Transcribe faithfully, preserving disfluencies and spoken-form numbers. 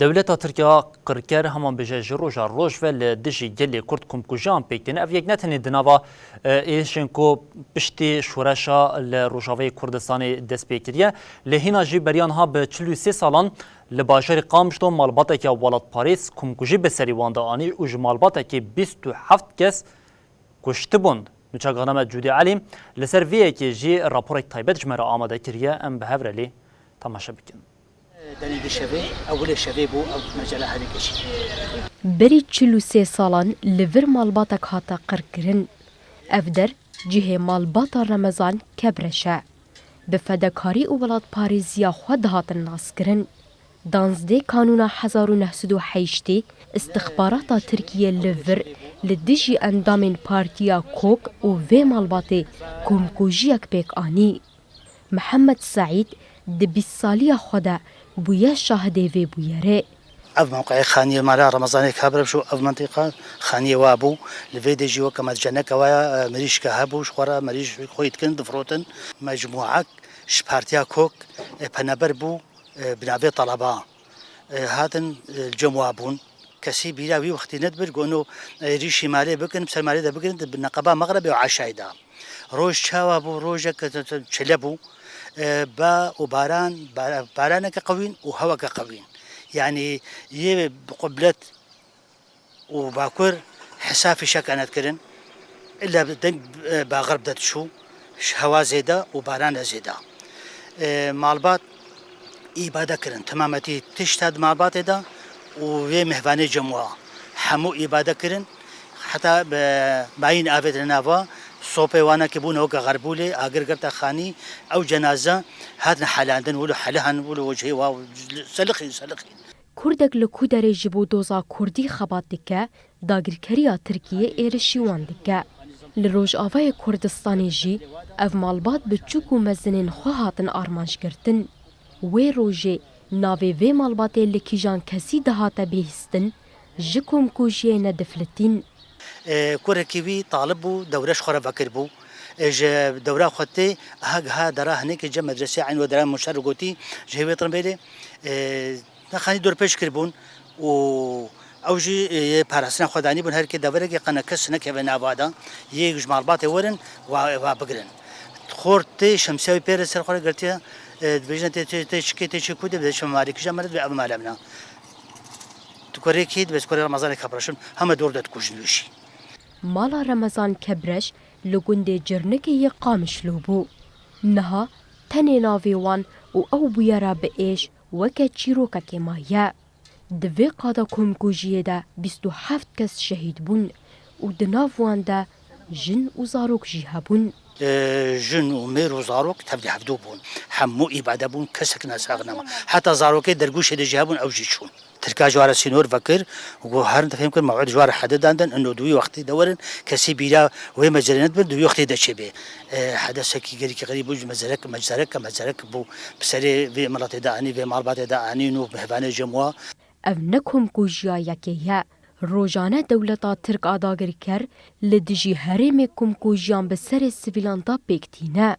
Dewleta Tirk ya qirker, heman bêje ji roja roj ve li dijî gelê Kurd komkujiyan pêk tîne. Ev yek ne tenê di nava, e, êrişên ku piştî şoreşa li Rojavayê Kurdistanê dest pê kiriye. Lê hîna jî beriya niha bi çil û sê salan li bajarê Qamişlo malbateke welatparêz komkujî bi serî wan de anî û ji malbatekê bîst û heft kes kuştibûn. Nûçegana me Cûdî Elî li ser vê yekê jî raporek taybet ji me re amade kiriye. Em bi hev re lê temaşe bikin. Denê di şevê, ewilê şevê bû ew mecela herî geşî. Berî çil û sê salan li vir malbatek hate qirkirin. Ev der cihê malbata Remezan Kebreş e. Bi fedekarî û welatparêziya xwe dihatin naskirin. Danzdê Kanûna hezar û neh sed û heştê, istixbarata Tirkiye li vir li dijî endamên Partiya Kok û vê malbatê komkujiyek pêk anî. Mihemed Seîd di bîst saliya xwe de bûye şahidê vê bûyerê. Ev mewqeyê xaniyê mala Remezanê Kebreş û ev mintîqa xaniyê wa bû. Li vê de jî weke medceneke waya, e, mirîşke hebû, ji xwe re mirîş xwî dikin, difirotin. Mecmuek ji Partiya Kok, e, penaber bû, e, bi navê Talaba, e, hatin, e, li cem wa bûn. Kesî bîra wî wextî nedibir, got, no, e, êrîşî malê bikin, bi ser malê de bigirin, di neqeba Mexrebê û Eşayê de. Roj çawa bû? Rojeke te-, te-, çile bû. E, ba û baran, ba-, baraneke qewîn û heweke qewîn. Yanî yê bi qublet û bakur hesa fîşeke nedikirin. Îlla deng, e, ba xerb de diçû, ji hewa zêde û barana zêde. E, malbat îbade kirin. Temametî tişta di malbatê de û wê mêvanê cem wa hemû îbade kirin. Heta bi mayîn avêtine nava sopê wana ki bûne weke xerbûlê, agir girte xanî, ew cenaze hatine helandin, wilo helihan, wilo wecihê wa selixîn, selixîn. Kurdek li ku derê ji bo doza Kurdî xebat dike, dagirkeriya Tirkiyê êrişî wan dike. Li Rojavayê Kurdistanê jî ev malbat biçûk û mezinên xwe hatin armancgirtin. Wê rojê navê vê malbatê li kîjan kesî dihate bihîstin, ji komkujiyê nediflitîn. E, kurekî wî talib bû, dewre ji xwe re vekiribû. E, ji dewra xwe tê, ha giha dera hinekê cem medresê eyn we dera Muşer gotî, ji hêvê Tirmbêlê, e, nexanî dorpêç kiribûn û ew jî, e, yê parastina xwe danîbûn, her kê deverekê qe ne kes nekeve nava de, yê ji malbatê werin, wa, wa bigirin. Xort tê, şemsiya wî pê re ser xwe re girtiye, e, dibêjin tê, tê, tê çikê, tê çi ku dê, dibêjin malê kîja meriv, ev mala min e. Tu kurê kî, dibêjin kurê Remezanê Kebreş in, heme dor de dikujin wî jî. Mala Remezan Kebreş li gundê Cirnikê yê Qamişlo bû. Niha tenê navê wan û ew bûyera bi êş weke çîrokekê maye. Di vê qada komkujiyê de bîst û heft kes şehîd bûn û di nav wan de jin û zarok jî hebûn. E, jin û mêr û zarok tevlî hevdû bûn. Hemû îbade bûn, kesek nesax nema. Heta zarokê dergûşê de jî hebûn, ew jî çûn. Tirka ji wan re sînor vekir û got, herin te fêm kir, mew'id ji wan re hede dandin, ino di wî wextî de werin, kesî bîra wê mecerê nedibir, di wî wextî de çêbê. E, hedesekî gelekî xerîb bû, ji mezerek, mezerek, mezerek bû. Bi serê vê miletê de anî, vê malbatê de anî, nû bi hêvanê cem wa. Ev ne komkujiya yekê ye. Rojane dewleta Tirk a dagirker li dijî herêmê komkujiyan bi serê sivîlan de pêk tîne.